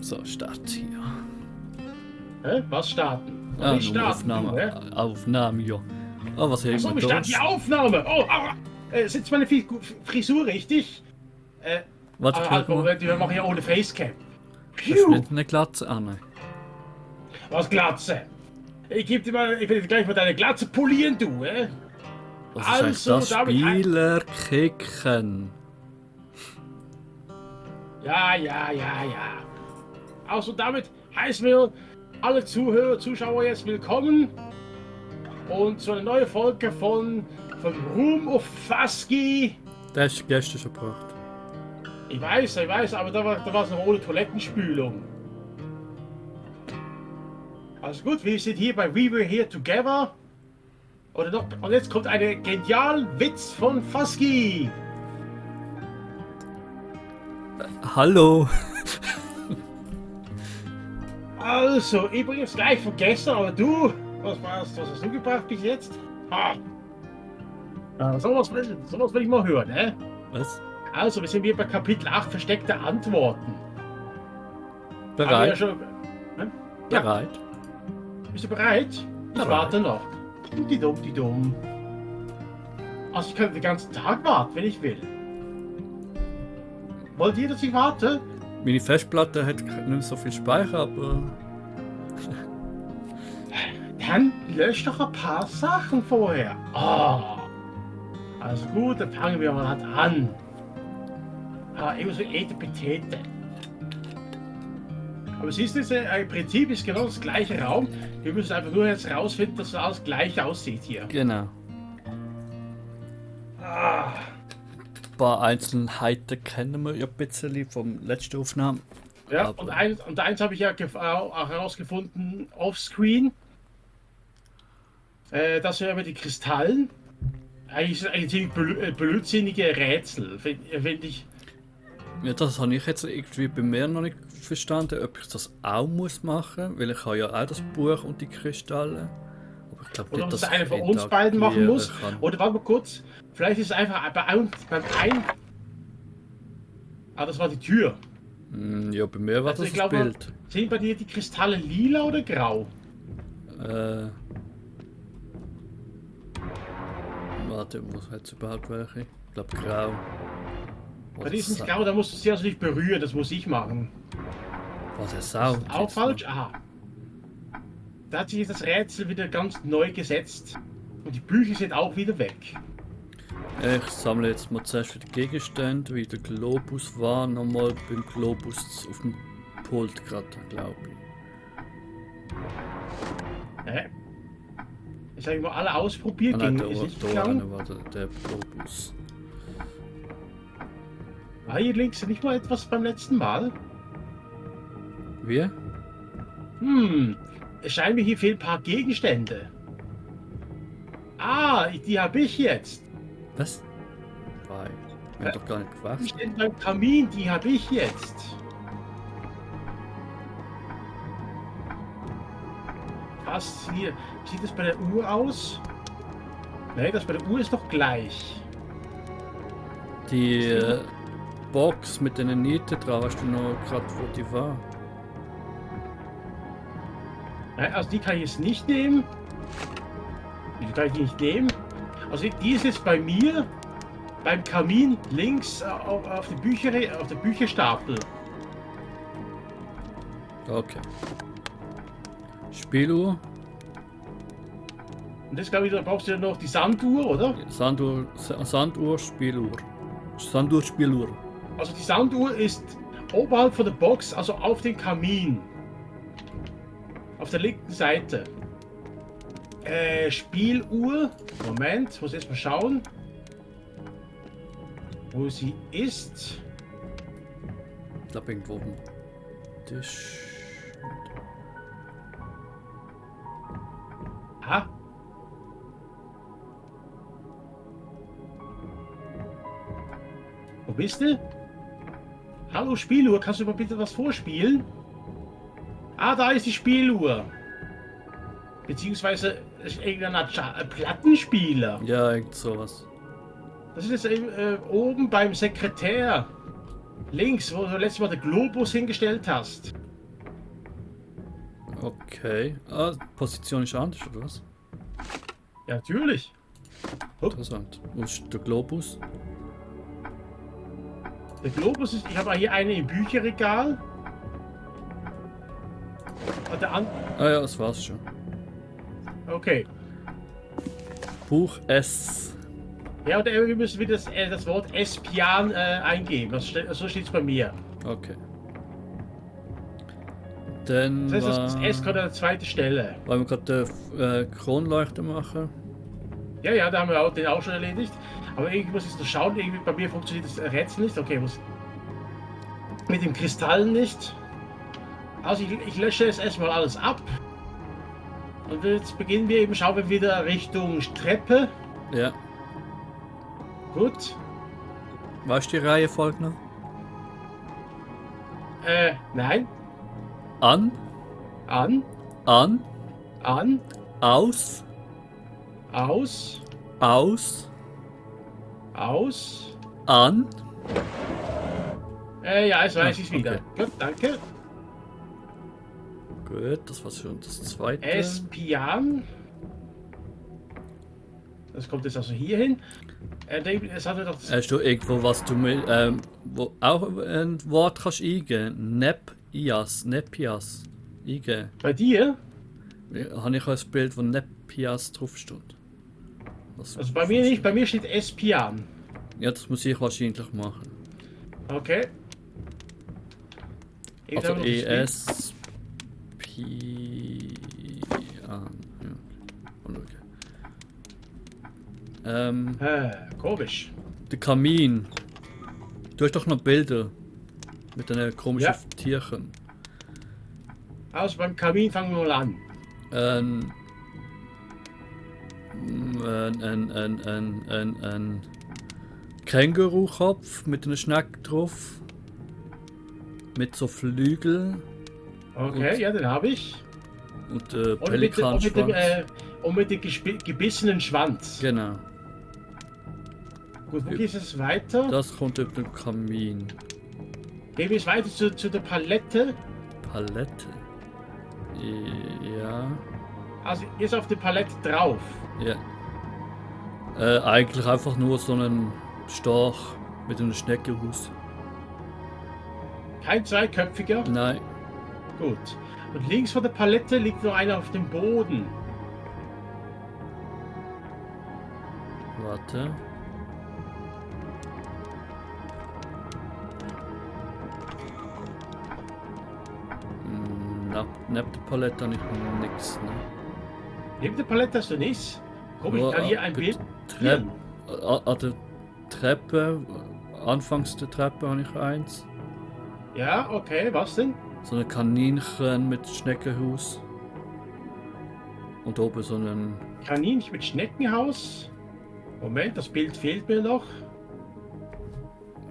So, Start hier. Hä? Was starten? Ah, Nicht nur starten, Aufnahme. du, Aufnahme, ja. Oh, was haben Achso, wir wir da? starten die Aufnahme. Oh, aua. Sitzt meine Frisur richtig? Warte, guck mal. Moment, wir machen ja ohne Facecam. Hast du Phew, nicht eine Glatze an? Nein. was Glatze. Ich will dir gleich mal deine Glatze polieren, du, Was ist eigentlich das? Spieler kicken. Ja. Also damit heißen wir alle Zuhörer, Zuschauer jetzt willkommen und zu einer neuen Folge vom Room of Fusky. Der ist gestern schon gebracht. Ich weiß, aber da war es noch ohne Toilettenspülung. Also gut, wir sind hier bei We Were Here Together. Und jetzt kommt ein genialer Witz von Fusky. Hallo. Also, übrigens gleich vergessen, aber du, was hast du gebracht bis jetzt? Sowas will ich mal hören, ne? Was? Also, wir sind hier bei Kapitel 8, versteckte Antworten. Bereit? Ja schon, Bereit? Bist du bereit? Ich Bereit. warte noch. Die dumm. Also, ich könnte den ganzen Tag warten, wenn ich will. Wollt ihr, dass ich warte? Meine Festplatte hat nicht mehr so viel Speicher, aber... Dann lösch doch ein paar Sachen vorher. Also gut, dann fangen wir mal halt an. Immer so Etepetete. Aber siehst du, im Prinzip ist genau das gleiche Raum. Wir müssen einfach nur jetzt rausfinden, dass alles gleich aussieht hier. Genau. Ein paar Einzelheiten kennen wir ja ein bisschen vom letzten Aufnahme. Ja, Aber- und eins habe ich ja auch herausgefunden offscreen. Das wäre mit den Kristallen. Eigentlich ist es ein ziemlich blödsinnige Rätsel, finde ich. Ja, das habe ich jetzt irgendwie bei mir noch nicht verstanden, ob ich das auch muss machen, weil ich habe ja auch das Buch und die Kristalle. Aber ich glaube Oder nicht, ob dass das ich einer von uns beiden machen interagieren muss. kann. Oder warte mal kurz. Vielleicht ist es einfach beim einen. Das war die Tür. Ja, bei mir war Also das ich das glaube, Bild. sind bei dir die Kristalle lila oder grau? Warte, was hat es überhaupt welche? Ich glaube grau. Bei dir sind grau, da musst du sie also nicht berühren, das muss ich machen. Was der Sau? Auch falsch? Aha. Da hat sich jetzt das Rätsel wieder ganz neu gesetzt. Und die Bücher sind auch wieder weg. Ich sammle jetzt mal zuerst wieder Gegenstände, wie der Globus war. Nochmal beim Globus auf dem Pult gerade, glaube ich. Jetzt habe ich mal alle ausprobiert, Nein, ist nicht da gegangen. war der Globus. War hier links nicht mal etwas beim letzten Mal? Wie? Es scheint mir hier fehlen ein paar Gegenstände. Die habe ich jetzt. Was? Nein, wir haben doch gar nicht Die gewacht. stehen beim Kamin, die habe ich jetzt. Was hier? Wie sieht das bei der Uhr aus? Nee, das bei der Uhr ist doch gleich. Die Box mit den Nieten dran, weißt du noch gerade, wo die war? Nein, also die kann ich jetzt nicht nehmen. Die kann ich nicht nehmen. Also die ist jetzt bei mir beim Kamin links auf der Bücherstapel. Okay. Spieluhr, Und das glaube ich, da brauchst du ja noch die Sanduhr, oder? Sanduhr, Spieluhr. Sanduhr, Spieluhr. Also die Sanduhr ist oberhalb von der Box, also auf dem Kamin. Auf der linken Seite. Spieluhr. Moment, muss erst mal schauen. Wo sie ist. Ich glaube irgendwo auf dem Tisch. Ha? Wo bist du? Hallo Spieluhr, kannst du mal bitte was vorspielen? Da ist die Spieluhr. Beziehungsweise irgendein Plattenspieler. Ja, irgend sowas. Das ist jetzt oben beim Sekretär. Links, wo du letztes Mal den Globus hingestellt hast. Okay. Ah, die Position ist anders, oder was? Ja, natürlich. Interessant. Wo ist der Globus? Der Globus ist, ich habe hier eine im Bücherregal. Und der andere, Ah ja, das war's schon. okay. Buch S. Ja, und wir müssen wieder das Wort Espian eingeben. So steht es bei mir. Okay. Dann Das heißt, das S kommt an der zweiten Stelle. wollen wir gerade den Kronleuchter machen. Ja, ja, da haben wir den auch schon erledigt. Aber irgendwie muss ich noch schauen, irgendwie bei mir funktioniert das Rätsel nicht. Okay, muss mit dem Kristall nicht. Also ich lösche jetzt erstmal alles ab. Und jetzt beginnen wir eben, schauen wir wieder Richtung Treppe. Ja. Gut. Weißt du die Reihenfolge noch? Nein. An, An, an, an, aus, aus, aus, aus. an. Ja, jetzt weiß ich wieder. Okay. Gut, danke. Gut, das war schon das zweite. Espian. Das kommt jetzt also hier hin. Es hatte doch das Hast du irgendwo was du mit, wo auch ein Wort kannst eingeben? Nepias eingeben. bei dir. Habe ich auch ein Bild, wo Nepias draufsteht. Also bei mir nicht, bei mir steht Espian. Ja, das muss ich wahrscheinlich machen. Okay. Ich Also habe noch das Bild. ES P an. Ja. Komisch. Der Kamin. Du hast doch noch Bilder mit den komischen Ja. Tierchen. Also beim Kamin fangen wir mal an. Ein Kängurukopf mit einer Schnecke drauf. Mit so Flügeln Okay, Und- ja, den habe ich. und Und mit dem Pelikanschwanz. gebissenen Schwanz. Genau. Gut, wo geht es weiter? Das kommt über den Kamin. Gehen wir jetzt weiter zu der Palette. Palette. Ja. Also jetzt auf die Palette drauf. Ja. Eigentlich einfach nur so einen Storch mit einem Schneckenhus. Kein zweiköpfiger. Nein. Gut. Und links von der Palette liegt noch einer auf dem Boden. Warte. Neben der Palette habe ich nichts. Ne? Neben der Palette hast du nichts. Komisch, ich kann hier ein Bild. Treppe. An der Treppe, anfangs der Treppe habe ich eins. Ja, okay, was denn? So ein Kaninchen mit Schneckenhaus. Und oben so ein. Kaninchen mit Schneckenhaus. Moment, das Bild fehlt mir noch.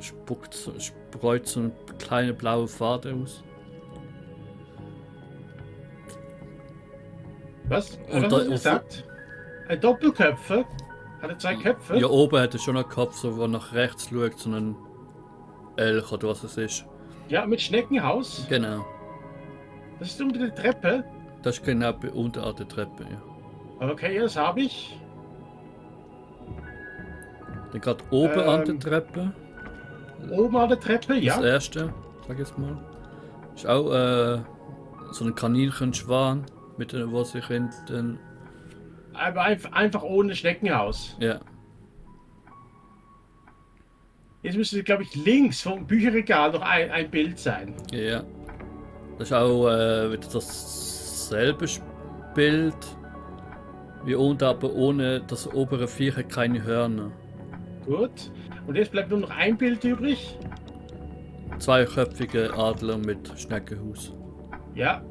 Spreut so eine kleine blaue Faden aus. Was? Und Was da- hast du gesagt? Ein Doppelköpfer? Hat er zwei Köpfe? Ja, oben hat er schon einen Kopf, so, wo nach rechts schaut, so ein Elch oder was es ist. Ja, mit Schneckenhaus. Genau. Das ist unter der Treppe. Das ist genau unten an der Treppe, ja. Okay, ja, das habe ich. Dann gerade oben an der Ähm, Treppe. Oben an der Treppe, Das ja. erste, sag ich jetzt mal. Ist auch so ein Kaninchenschwan, mit dem, was sich in den. Aber einfach ohne Schneckenhaus. Ja. Jetzt müsste, glaube ich, links vom Bücherregal noch ein Bild sein. Ja. Das ist auch wieder dasselbe Bild wie unten, aber ohne das obere Viech hat keine Hörner. Gut. Und jetzt bleibt nur noch ein Bild übrig. Zweiköpfige Adler mit Schneckenhaus. Ja.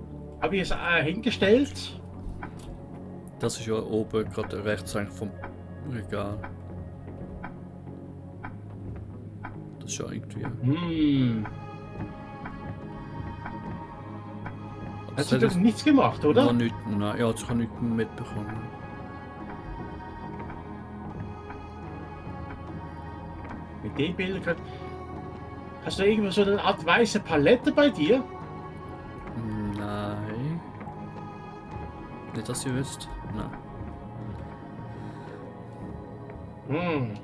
Habe ich es hingestellt. Das ist ja oben gerade rechts eigentlich vom Regal. Das ist ja irgendwie. Aber Hast du doch nichts gemacht, oder? Noch nicht, nein, ja, ich habe nichts mitbekommen. Mit den Bildern kann... Hast du irgendwo so eine Art weiße Palette bei dir? Nein. Nicht, dass ihr wisst. Nein.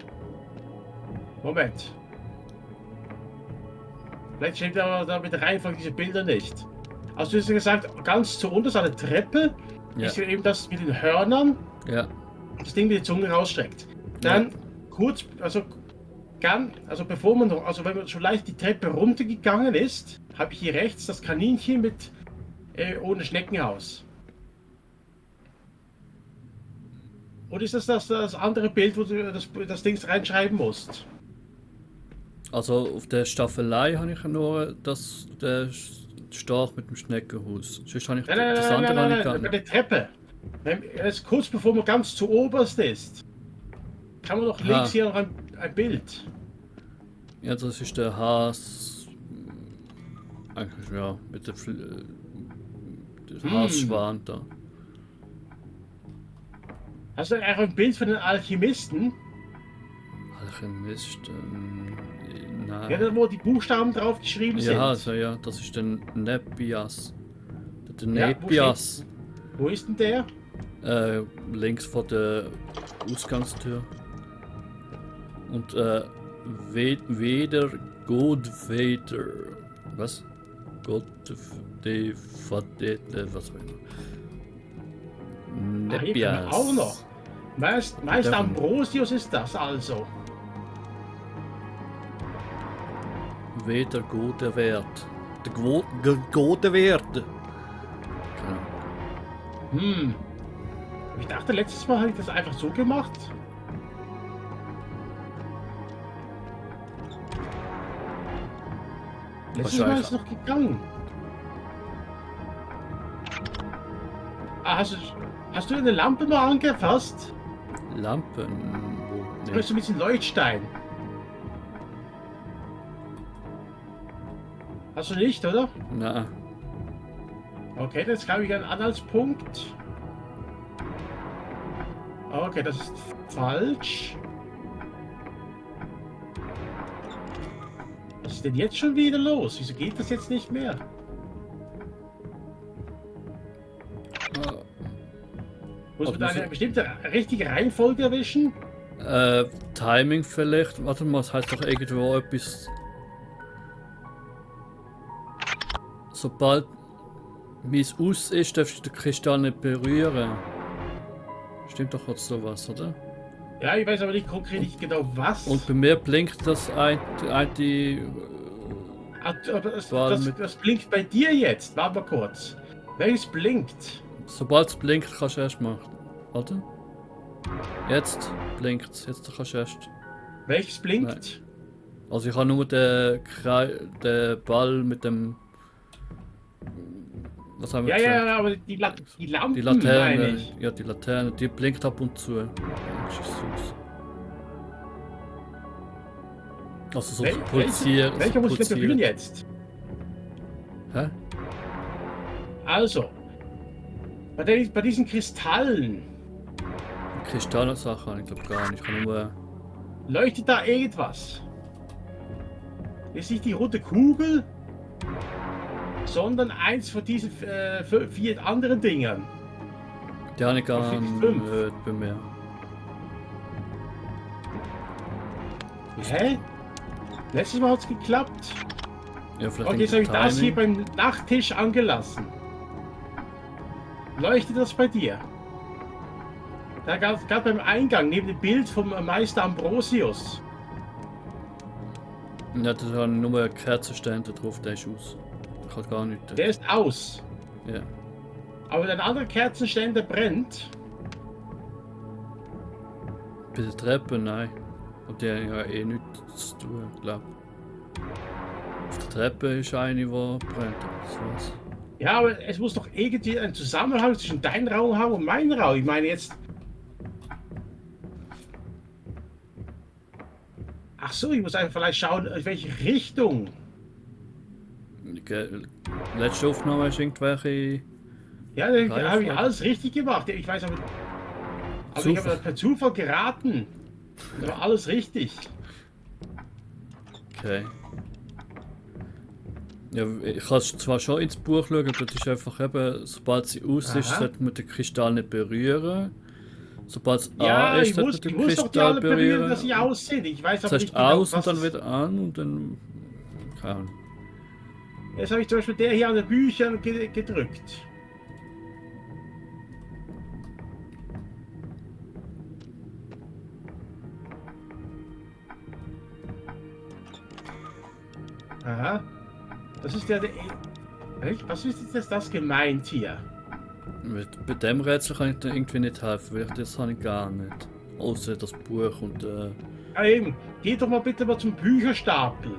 Moment. Vielleicht steht aber da mit der Reihenfolge diese Bilder nicht. Also du hast ja gesagt, ganz zu unten ist eine Treppe. Ja. Ist ja eben das mit den Hörnern. Ja. Das Ding mit der Zunge rausstreckt. Dann kurz, also bevor man noch, also wenn man schon leicht die Treppe runtergegangen ist, habe ich hier rechts das Kaninchen mit ohne Schneckenhaus. Oder ist das andere Bild, wo du das Ding reinschreiben musst? Also auf der Staffelei habe ich nur der Storch mit dem Schneckenhaus. Sonst habe ich das andere noch nicht bei gehabt. der Treppe. Kurz bevor man ganz zu oberst ist, kann man noch links hier noch ein Bild. Ja, das ist der Has. Eigentlich ja, mit der Haasschwan da. Hast du eigentlich ein Bild von den Alchemisten? Alchemist, nein. Ja, da wo die Buchstaben drauf geschrieben sind. Ja, also ja, das ist der Nepias. Der Ja, Nepias. Wo ist denn der? Links vor der Ausgangstür. Und weder Godvader. Was? Godvader, was auch immer. Hier kann man auch noch. Meister Ambrosius ist das also. Weder guter Wert. Der gute Wert. Ich dachte, letztes Mal habe ich das einfach so gemacht. Letztes Mal ist es noch gegangen. Ah, hast du eine Lampe mal angefasst? Lampen? Nee. Weißt du, mit diesem Leuchtstein? Hast du nicht, oder? Na. Okay, jetzt habe ich einen Anhaltspunkt. Okay, das ist falsch. Was ist denn jetzt schon wieder los? Wieso geht das jetzt nicht mehr? Muss man da eine bestimmte richtige Reihenfolge erwischen? Timing vielleicht. Warte mal, es heißt doch irgendwo etwas. Sobald mies aus ist, darfst du den Kristall nicht berühren. Stimmt doch kurz sowas, oder? Ja, ich weiß aber nicht konkret nicht genau was. Und bei mir blinkt das das blinkt bei dir jetzt. Warte mal kurz. Welches blinkt? Sobald es blinkt, kannst du erst machen. Warte. Jetzt blinkt es. Jetzt kannst du erst. Welches blinkt? Nein. Also ich habe nur den Ball mit dem. Was haben wir gesagt? Ja, aber die Lampen, die Laterne. Ja, die Laterne, die blinkt ab und zu. Also so pulsiert. Welcher muss ich denn jetzt? Hä? Also. Bei diesen Kristallen. Kristallsachen, ich glaube gar nicht. Ich kann nur. Leuchtet da irgendwas? Ist nicht die rote Kugel, sondern eins von diesen 4 anderen Dingern. Die habe ich gar nicht bei mir. Hä? Letztes Mal hat es geklappt. Ja, vielleicht okay, jetzt habe ich das hier beim Nachttisch angelassen. Leuchtet das bei dir? Da gab beim Eingang neben dem Bild vom Meister Ambrosius. Ja, da haben nur eine Kerzenständer drauf, der ist aus. Ich kann gar nicht. Der ist aus. Ja. Aber der andere Kerzenständer brennt. Bei der Treppe, nein. Und die haben ja eh nichts zu tun, glaube ich. Auf der Treppe ist eine, die brennt. Das war's. Ja, aber es muss doch irgendwie einen Zusammenhang zwischen deinem Raum haben und meinem Raum. Ich meine jetzt. Ach so, ich muss einfach vielleicht schauen, in welche Richtung. Letzte Aufnahme ist irgendwelche. Ja, da habe ich alles richtig gemacht. Ich weiß aber. Aber ich habe das per Zufall geraten. Das war alles richtig. Okay. Ja, ich kann zwar schon ins Buch schauen, aber das ist einfach eben, sobald sie aus ist, Aha. sollte man den Kristall nicht berühren. Sobald es an Ja, ist, sollte man ich den muss doch die Kristall alle berühren, dass sie berühren. aus sind. Ich weiß aber Zuerst nicht genau, aus und was dann es... wieder an und dann. Keine Ahnung. Jetzt habe ich zum Beispiel der hier an den Büchern gedrückt. Aha. Das ist der... Was ist jetzt das gemeint hier? Bei dem Rätsel kann ich dir irgendwie nicht helfen, weil das habe ich gar nicht. Außer das Buch und. Ah, eben. Geh doch mal bitte mal zum Bücherstapel.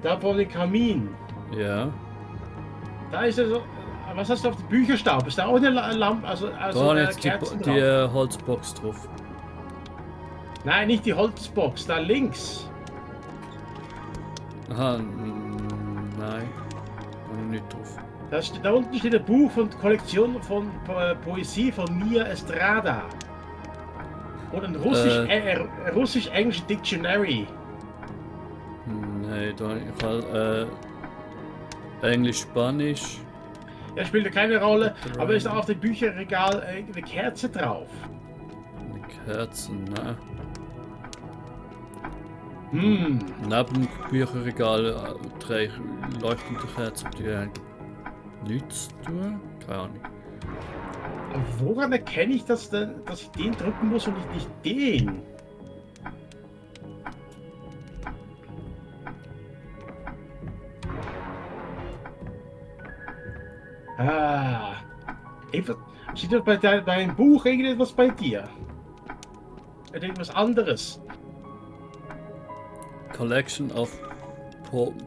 Da vor dem Kamin. Ja. Da ist also... Was hast du auf dem Bücherstapel? Ist da auch eine Lampe? Also Da habe ich jetzt Kerzen die drauf? Holzbox drauf. Nein, nicht die Holzbox. Da links. Aha, nein. Habe ich nicht drauf. Da unten steht ein Buch von Kollektion von Poesie von Mia Estrada. Und ein russisch-englisches Dictionary. Nein, da ich habe Englisch, Spanisch. Ja, spielt ja keine Rolle, aber ist auf dem Bücherregal eine Kerze drauf. Eine Kerze, nein. Hm. Neben dem Bücherregal drei leuchtende Kerzen, die haben nichts zu tun. Keine Ahnung. Aber woran erkenne ich, dass ich den drücken muss und nicht den? Ah. Steht doch bei deinem Buch irgendetwas bei dir? Irgendwas anderes? Collection of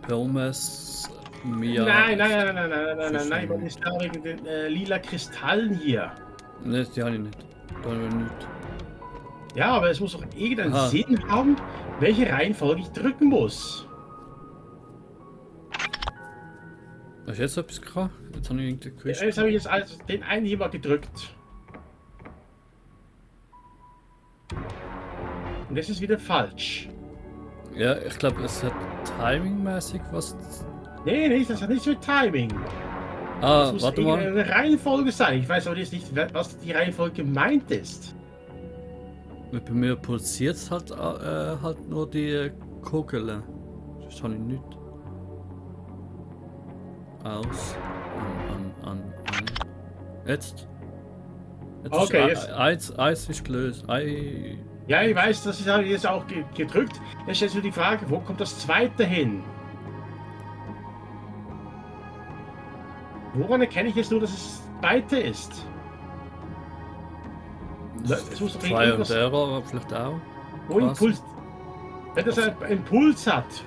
Poems Mia. Nein. Was ist da wegen den lila Kristallen hier? Nein, die habe ich nicht. Da habe ich nicht. Ja, aber es muss doch irgendeinen Aha. Sinn haben, welche Reihenfolge ich drücken muss. Hast du jetzt etwas gehabt? Jetzt habe ich irgendwie gewusst. Jetzt habe ich jetzt also den einen hier mal gedrückt. Und das ist wieder falsch. Ja, ich glaube, es hat timingmäßig was. Nee, das hat nichts mit Timing. Ah, Das muss warte mal. eine Reihenfolge sein. Ich weiß aber jetzt nicht, was die Reihenfolge gemeint ist. Bei mir pulsiert es halt, halt nur die Kugel. Das habe ich nicht. Aus. An. Jetzt. Jetzt Okay, ist Eis ist gelöst. Ja, ich weiß, das habe ich jetzt auch gedrückt. Jetzt stellt sich die Frage, wo kommt das zweite hin? Woran erkenne ich jetzt nur, dass es das zweite ist? Es muss doch Zwei und irgendwas, Error vielleicht auch. wo was? Impuls, wenn das einen Impuls hat,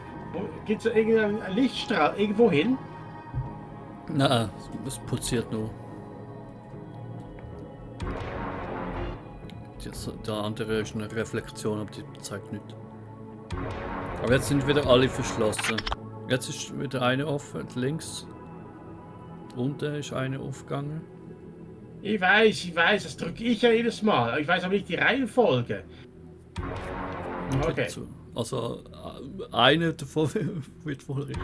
geht es irgendein Lichtstrahl irgendwo hin? Nein, es pulsiert nur. Der andere ist eine Reflexion, aber die zeigt nichts. Aber jetzt sind wieder alle verschlossen. Jetzt ist wieder eine offen, links. Unten ist eine aufgegangen. Ich weiß, das drücke ich ja jedes Mal. Ich weiß aber nicht die Reihenfolge. Und Okay. dazu. Also eine davon wird wohl richtig.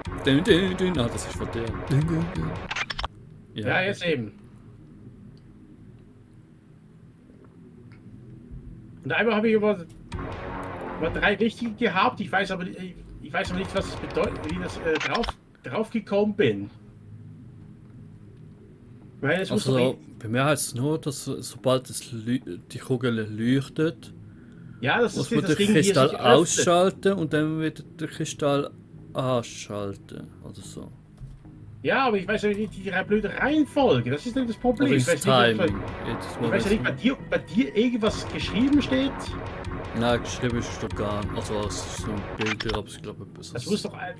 Ah, das ist von der. Ja, jetzt eben. Und einmal habe ich über 3 richtige gehabt. Ich weiß aber nicht, was es bedeutet, wie das drauf gekommen bin. Weil es muss Also doch, bei mir heißt es nur, dass sobald die Kugel leuchtet, ja, das muss ist man das den Ding, wie es Kristall sich öffnet. ausschalten und dann wieder den Kristall anschalten. Oder so. Ja, aber ich weiß ja nicht die blöde Reihenfolge. Das ist nicht das Problem. Oder Ich ist weiß Timing. nicht, Jedes ich Mal weiß ja nicht, bei dir irgendwas geschrieben steht. Nein, geschrieben ist doch gar nicht. Also es ist so ein Bild, aber ich glaube,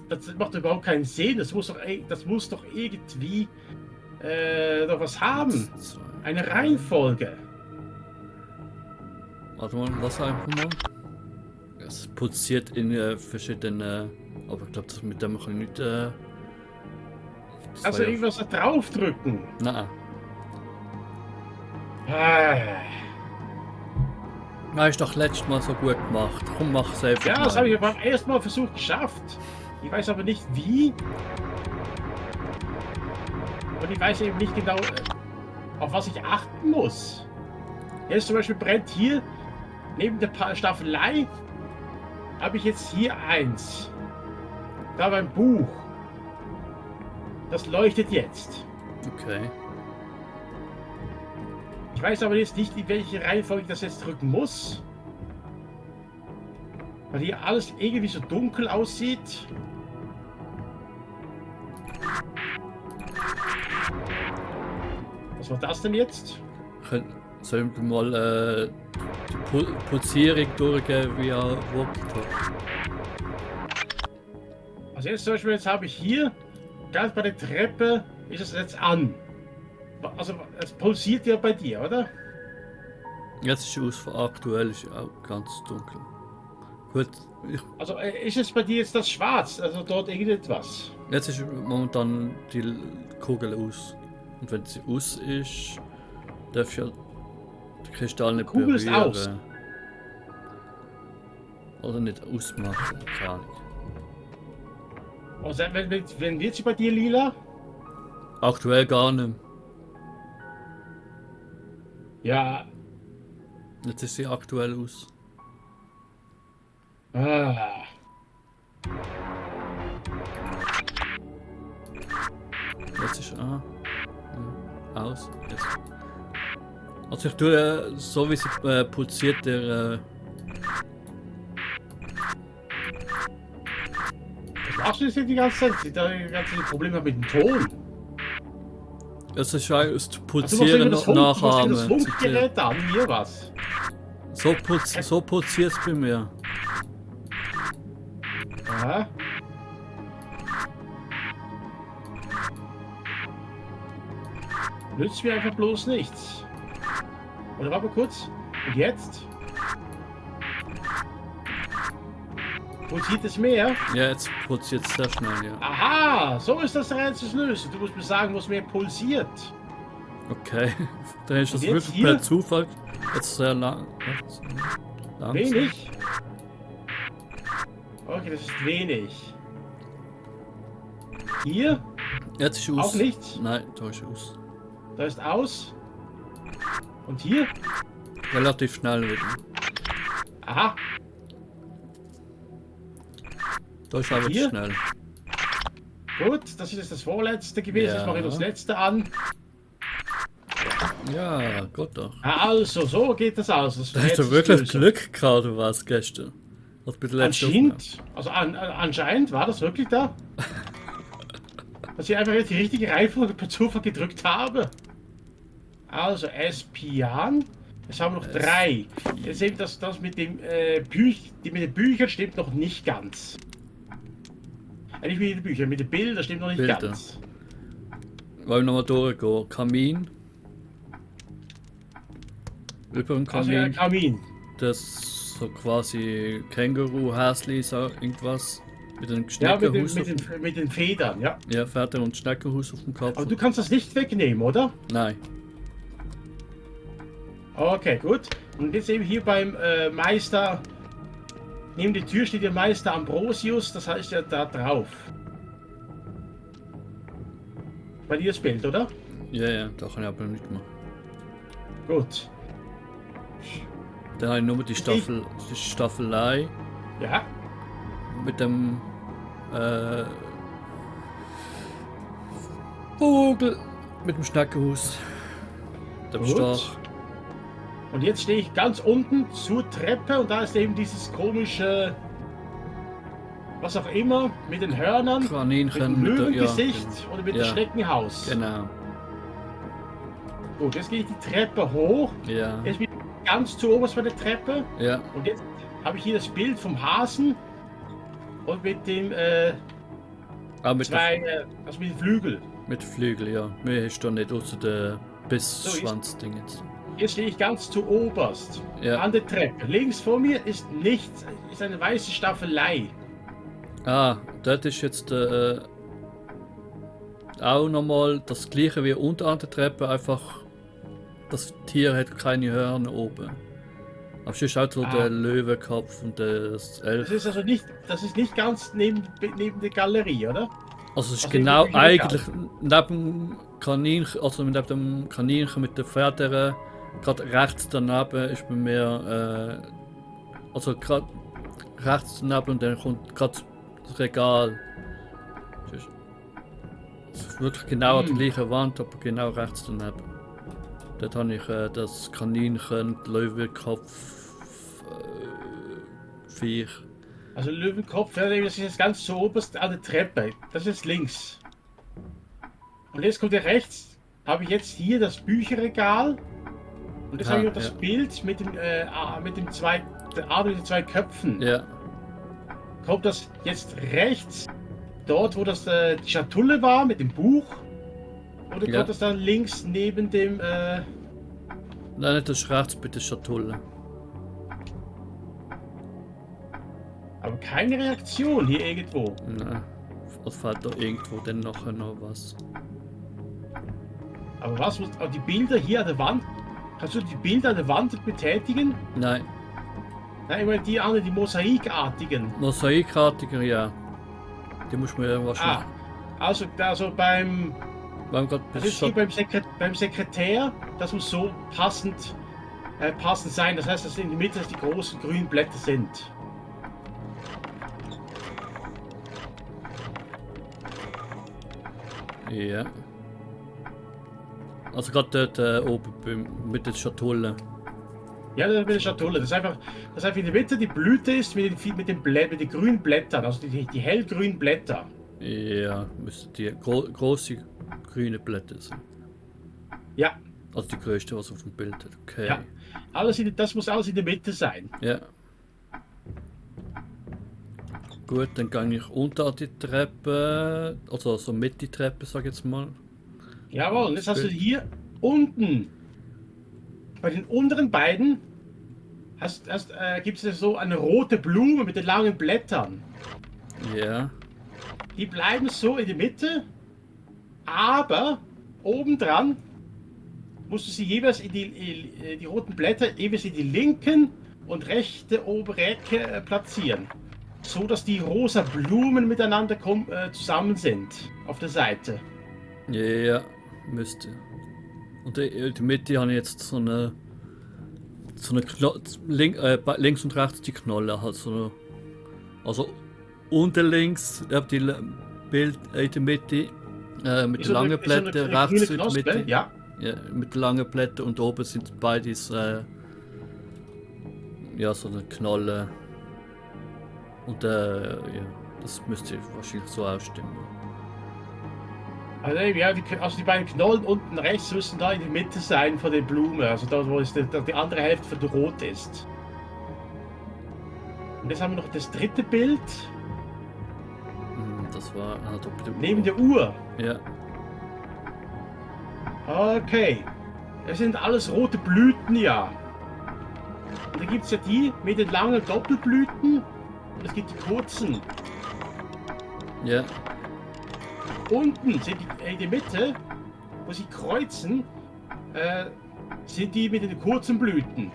Das macht überhaupt keinen Sinn. Das muss doch irgendwie doch was haben. Eine Reihenfolge. Warte mal, lass einfach mal. Es pulsiert in verschiedenen. Aber ich glaube, mit dem kann ich nicht. Also irgendwas da draufdrücken. Nein. Ah. Nein, ist doch letztes Mal so gut gemacht. Komm, mach es einfach. Ja, das mal. habe ich beim ersten Mal versucht geschafft. Ich weiß aber nicht wie. Und ich weiß eben nicht genau, auf was ich achten muss. Jetzt zum Beispiel brennt hier neben der Staffelei, habe ich jetzt hier eins. Da beim Buch. Das leuchtet jetzt. Okay. Ich weiß aber jetzt nicht, in welche Reihenfolge ich das jetzt drücken muss. Weil hier alles irgendwie so dunkel aussieht. Was war das denn jetzt? Sollen wir mal die Pulsierung durchgehen via Walkie-Talkie? Also jetzt zum Beispiel, jetzt habe ich hier, ganz bei der Treppe, ist es jetzt an. Also es pulsiert ja bei dir, oder? Jetzt ist es aktuell ist auch ganz dunkel. Gut, Also ist es bei dir jetzt das Schwarz, also dort irgendetwas? jetzt ist momentan die Kugel aus. Und wenn sie aus ist, darf ja der Kristall nicht Kugel ist berühren. aus. Oder nicht ausmachen, keine Ahnung. Also wenn wird sie bei dir lila? Aktuell gar nicht. Ja. Jetzt ist sie aktuell aus. Ah. Jetzt ist aus. Jetzt. Also ich tue so wie sie pulsiert der Was machst du jetzt hier die ganze Zeit? Sie da die ganze Zeit Probleme mit dem Ton. es ist das Also Pulsieren nachahmen. das Funkgerät an, hier was. So pulsiert es bei mir. Aha. Nützt mir einfach bloß nichts. Oder warte mal kurz. Und jetzt? Pulsiert es mehr? Ja, jetzt pulsiert es sehr schnell, ja. Aha, so ist das Rätsel zu lösen. Du musst mir sagen, was mehr pulsiert. Okay, dann ist das Und jetzt wirklich hier? per Zufall jetzt sehr langsam. Wenig? Okay, das ist wenig. Hier? Jetzt ist aus. Auch nichts? Nein, da ist aus. Da ist aus. Und hier? Relativ schnell wieder. Aha. Da ist auch Hier? wieder schnell. Gut, das ist jetzt das vorletzte gewesen. Ja. Jetzt mache ich das letzte an. Ja, Gott doch. Also, so geht das aus. Das Da hast Rätsel du wirklich lösen. Glück gehabt, du warst gestern. Was bei der letzten Anscheinend, also anscheinend war das wirklich da. Dass ich einfach jetzt die richtige Reihenfolge per Zufall gedrückt habe. Also Espian. Jetzt haben wir noch 3. Jetzt eben das mit dem mit den Büchern stimmt noch nicht ganz. Nicht mit den Büchern, mit den Bildern stimmt noch nicht Bilder. ganz. Wollen wir nochmal durchgehen? Kamin. Über dem Also ja, Kamin. Kamin. Das so quasi Känguru-Häsli, so irgendwas. Mit einem Ja, Schneckenhaus. mit den Federn, ja. Ja, Pferde und Schneckenhaus auf dem Kopf. Aber du kannst das nicht wegnehmen, oder? Nein. Okay, gut. Und jetzt eben hier beim Meister. Neben der Tür steht der Meister Ambrosius, das heißt ja da drauf. Bei dir das Bild, oder? Ja, ja, da kann ich aber nicht machen. Gut. Da habe ich nur die Staffelei Ja. mit dem Vogel, mit dem Schneckenhaus. Dem Gut. Storch. Und jetzt stehe ich ganz unten zur Treppe und da ist eben dieses komische, was auch immer, mit den Hörnern, mit Kaninchen dem mit der, Löwengesicht oder mit Ja. dem Schneckenhaus. Genau. Gut, jetzt gehe ich die Treppe hoch. Ja. Jetzt bin ich ganz zu oberst bei der Treppe. Ja. Und jetzt habe ich hier das Bild vom Hasen und mit dem Auch mit also mit dem Flügel. mit Flügel, ja. Mir ist da nicht außer der Bissschwanz-Ding jetzt. Jetzt stehe ich ganz zu oberst Ja. an der Treppe. Links vor mir ist nichts, ist eine weiße Staffelei. Ah, dort ist jetzt auch nochmal das gleiche wie unter an der Treppe, einfach das Tier hat keine Hörner oben. Aber es ist auch so der Löwenkopf und das Elf. Das ist nicht ganz neben der Galerie, oder? Also es ist Also genau im Regal. eigentlich neben dem Kaninchen, also neben dem Kaninchen mit den Federn, gerade rechts daneben ist bei mir, also gerade rechts daneben und dann kommt gerade das Regal. Es ist wirklich genau an der gleichen Wand, aber genau rechts daneben. Dort habe ich das Kaninchen, Löwenkopf, Viech. Also Löwenkopf, ja, das ist jetzt ganz so oberst an der Treppe. Das ist links. Und jetzt kommt ja rechts, habe ich jetzt hier das Bücherregal. Und jetzt habe ich noch das Bild mit dem zwei, der Adel mit den zwei Köpfen. Ja, Kommt das jetzt rechts, dort wo das die Schatulle war mit dem Buch? Oder Ja. kommt das dann links neben dem... nein, nicht das ist rechts bei der Schatulle. Aber keine Reaktion hier irgendwo. Nein, es fehlt da irgendwo dann nachher noch was. Aber aber die Bilder hier an der Wand, kannst du die Bilder an der Wand betätigen? Nein, Nein, ich meine die anderen, die mosaikartigen. Mosaikartiger, ja. Die muss man ja wahrscheinlich. Also beim Beim Gott Das ist hier beim Sekretär, das muss so passend sein. Das heißt, dass in der Mitte die großen grünen Blätter sind. Ja. Also gerade dort oben mit der Schatulle. Ja, das ist eine Schatulle. Das ist einfach in der Mitte die Blüte ist mit den grünen Blättern, also die hellgrünen Blätter. Ja, müssten die große grüne Blätter sein. Ja, Also die größte, was auf dem Bild hat. Okay. ja. Das muss alles in der Mitte sein. Ja. Gut, dann gehe ich unter an die Treppe, also so mit die Treppe, sag ich jetzt mal. Jawohl, und jetzt hast du hier unten, bei den unteren beiden, gibt es so eine rote Blume mit den langen Blättern. Ja. Die bleiben so in der Mitte, aber obendran musst du sie jeweils in die roten Blätter jeweils in die linken und rechte obere Ecke platzieren. So dass die rosa Blumen miteinander zusammen sind auf der Seite. Ja, müsste. Und in der Mitte habe ich jetzt so eine links und rechts die Knolle, halt so eine, also unten links, die Bild in der Mitte mit den langen Blättern, rechts in der Mitte. Ja. Ja, mit den langen Blättern und oben sind beides ja, so eine Knolle. Und ja, das müsste wahrscheinlich so ausstimmen. Also, ja, die beiden Knollen unten rechts müssen da in der Mitte sein von den Blumen, also da wo die andere Hälfte von der Rot ist. Und jetzt haben wir noch das dritte Bild. Das war neben der Uhr. Ja. Okay. Es sind alles rote Blüten, ja. Und da gibt es ja die mit den langen Doppelblüten und es gibt die kurzen. Ja. Unten sind die in der Mitte, wo sie kreuzen, sind die mit den kurzen Blüten.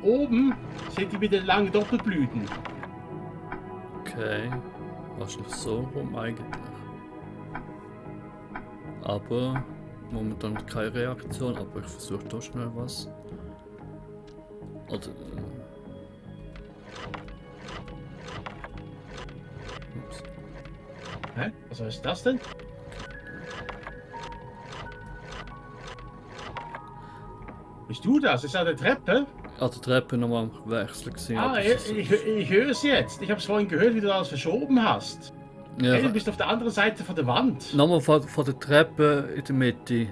Oben sind die mit den langen Doppelblüten. Okay. Wahrscheinlich so rum eigentlich. Aber momentan keine Reaktion, aber ich versuche doch schnell was. Oder. Ups. Hä? Was ist das denn? Bist du das? Ist an der Treppe? Also Treppe nochmal am Wechsel gesehen. Ich höre es jetzt. Ich habe es vorhin gehört, wie du das verschoben hast. Ja, Hey, du bist auf der anderen Seite von der Wand. nochmal von der Treppe in der Mitte.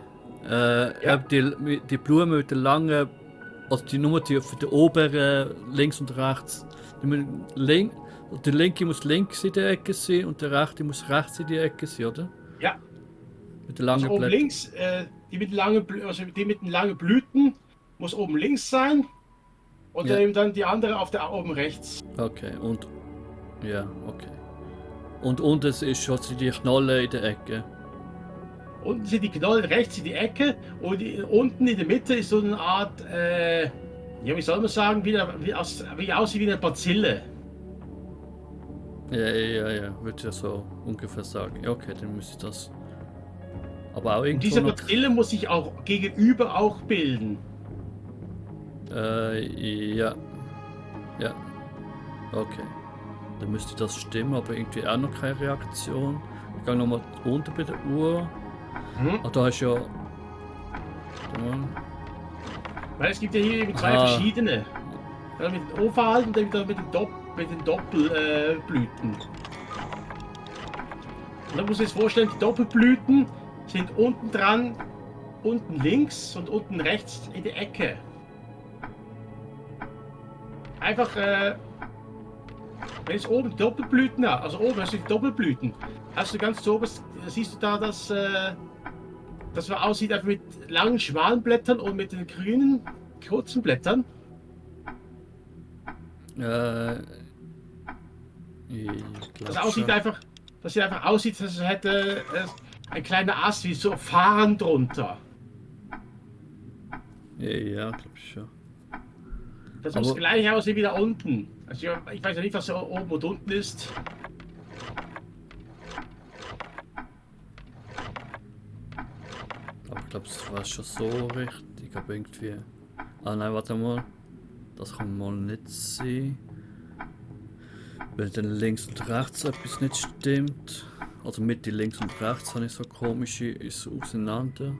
Ja. Die Blumen mit den langen, also die Nummer die für die oberen links und rechts. Der linke muss links in der Ecke sein und der rechte muss rechts in die Ecke sein, oder? Ja. Mit den langen Also oben Blättern. links, die mit den langen Blüten muss oben links sein. Und Ja. eben dann die andere oben rechts. Okay, und. Ja, okay. Und unten ist schon die Knolle in der Ecke. Unten sind die Knollen rechts in die Ecke und unten in der Mitte ist so eine Art Ja, wie soll man sagen, wie aussieht wie eine Bazille. Ja, würde ich ja so ungefähr sagen. Ja, okay, dann müsste ich das. Aber auch Und irgendwo diese noch. Bazille muss sich auch gegenüber auch bilden. Ja. Ja. Okay. Dann müsste das stimmen, aber irgendwie auch noch keine Reaktion. Ich gehe nochmal unten bei der Uhr. Hm? Ah, da ist ja. Warte mal. Weil es gibt ja hier eben zwei Ah. verschiedene. Ja, mit den Ovalen und dann wieder mit den Doppelblüten. Und dann muss ich jetzt vorstellen, die Doppelblüten sind unten dran, unten links und unten rechts in der Ecke. Einfach, wenn es oben Doppelblüten hat, also oben hast du die Doppelblüten, hast du ganz oben, siehst du da, dass das aussieht einfach mit langen, schmalen Blättern und mit den grünen, kurzen Blättern. Ich glaub Das aussieht schon. einfach, dass sie einfach aussieht, als hätte ein kleiner Ast wie so Fahren drunter. Ja, glaube ich schon. Das Aber- muss gleich aussehen wie da unten. Also ich weiß ja nicht, was da oben und unten ist. Aber ich glaube, es war schon so richtig, aber irgendwie. Ah nein, warte mal. Das kann mal nicht sein. Wenn dann links und rechts etwas nicht stimmt. Also Mitte links und rechts habe ich so komische ist so auseinander.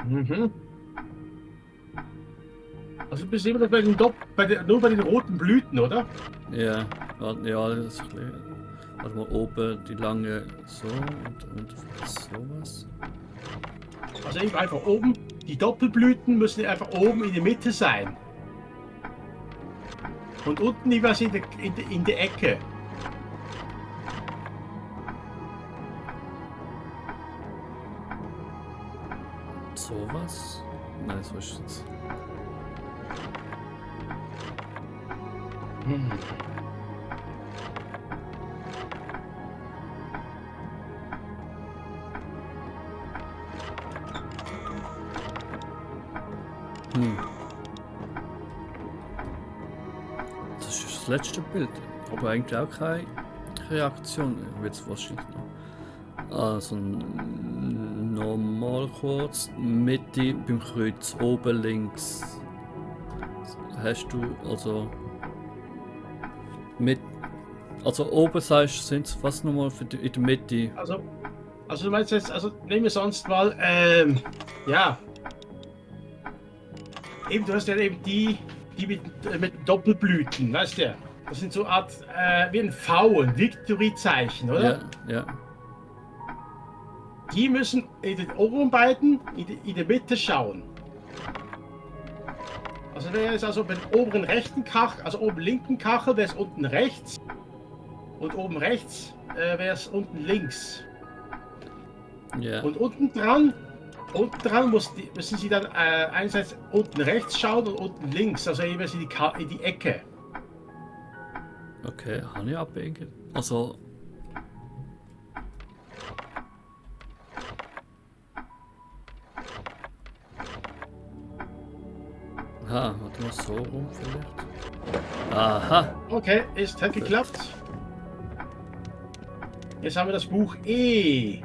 Mhm. Also du bist immer noch bei den nur bei den roten Blüten, oder? Ja, ja, das ist ein bisschen. Warte mal, oben die lange so und vielleicht sowas. Also eben einfach oben, die Doppelblüten müssen einfach oben in der Mitte sein. Und unten jeweils in der Ecke. Sowas? Nein, so ist es. Hm. Das ist das letzte Bild. Aber eigentlich auch keine Reaktion. Wird es wahrscheinlich noch. Also nochmal kurz. Mitte beim Kreuz, oben links. Hast du also mit. Also oben sagst du, sind es was nochmal für in der Mitte? Also du meinst jetzt, also nehmen wir sonst mal, ja. Eben, du hast ja eben die mit Doppelblüten, weißt du? Das sind so Art, wie ein V, ein Victory-Zeichen, oder? Ja. Die müssen in den oberen beiden in der Mitte schauen. Also wäre es also beim oberen rechten Kachel, also oben linken Kachel wäre es unten rechts und oben rechts wäre es unten links. Ja. Und unten dran müssen sie dann einerseits unten rechts schauen und unten links, also jeweils in die Ecke. Okay, habe ich abbiegen. Also. Warte mal so rum vielleicht. Aha! Okay, hat geklappt. Jetzt haben wir das Buch E.